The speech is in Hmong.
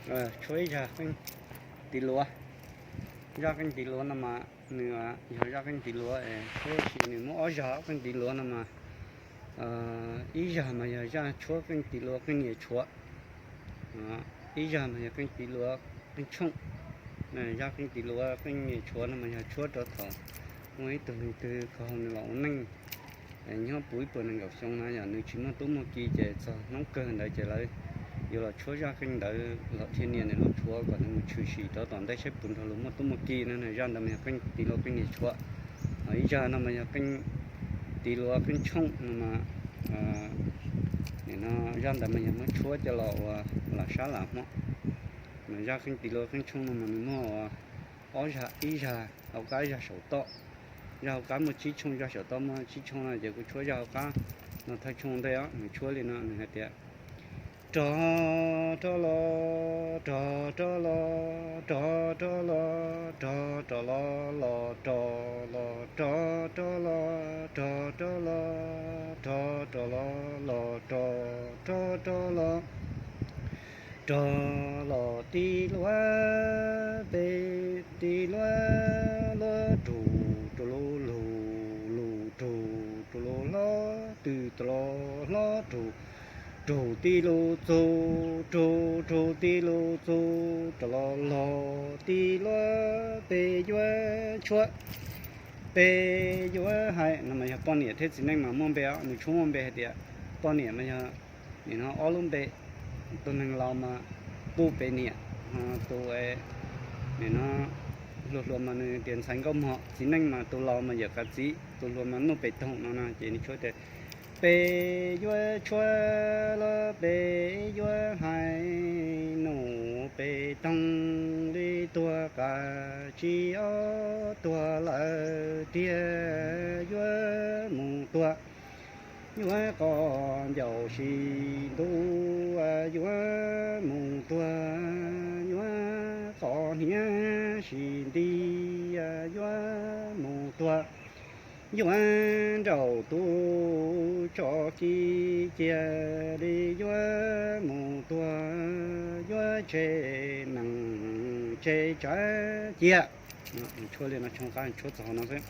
Tshuab ib zag qeej tiv luav. Zaj qeej tiv luav no mas nws yog zaj qeej tiv luav, tab sis nws muab ob zag qeej tiv luav no mas ib zag mas yog zaj tshuab qeej tiv luav qeej nias tshuav, ib zag mas yog qeej tiv luav qeej tshooj. Zaj qeej tiv luav qeej nias tshuav no mas yog tshuab rau thaum muaj ib tug neeg twg kho nws los ua neej nyob puv ib puas nees nkaum xyoo na yom, nws tsis muaj tub muaj ki ces txog hnub kawg ntawd ces lawv yuav los tshuab zaj qeej ntawd los dhia nias nws los tshuav kom nws mus tshwm sim rau tom ntej saib puas nrog luag muaj tub muaj ki no. Zaj ntawd mas yog qeej tiv luav qeej nias tshuav. Ib zaj no mas yog qeej tiv luav qeej tshooj no mas nim no zaj ntawd mas yog muab tshuab coj los ua lam sab lam hmo. Mas zaj qeej tiv luav qeej tshooj no mas nws muaj ua ob zag, ib zag hauv qab ib zag saum toj. Zaj hauv qab muaj tsib tshooj, zaj saum toj muaj tsib tshooj no ces kuv tshuab zaj hauv qab no thawj tshooj ntej os. Nws tshuab li no, nws hais tias rog rog los, rog rog los, rog rog los, rog rog los, los rog los, rog rog los, rog rog los, rog rog los, los rog, rog rog los, rog los tib luag pem, tib luag luag rug, rug lug lug, lug rug, rug lug hlob, twb rug los hlob rug, rug tib lug txug, rug rug tib lug txug, rog los los tib luag pem yuav tshuab, pem yuav hais no mas yog poj niam thiab txiv neej mas muaj npe os. Nws tshuab muaj npe hais tias poj niam mas yog nim no ob lub npe, tus neeg laus mas puj pem niam, tus nim no hluas hluas mas nws tias ntxhais nkauj mog, txiv neej mas tus laus mas yawm kav txiv, tus hluas mas nuj pem toog no no ces nws tshuab tias pem yuav tshuab los pem yuav hais, nuj pem toog li tuag qab tsis ob tuag lawm tiag, yuav mus tuag yuav qos ncauj sis ntuj, yuav mus tuag yuav qos hniav sis nti, yuav mus tuag yuav nraum tus tso kiv cia li, yuav mus tuag yuav tseg nees tseg tsav cia. Tshuab li no tshooj qab tshuab txog no xwb.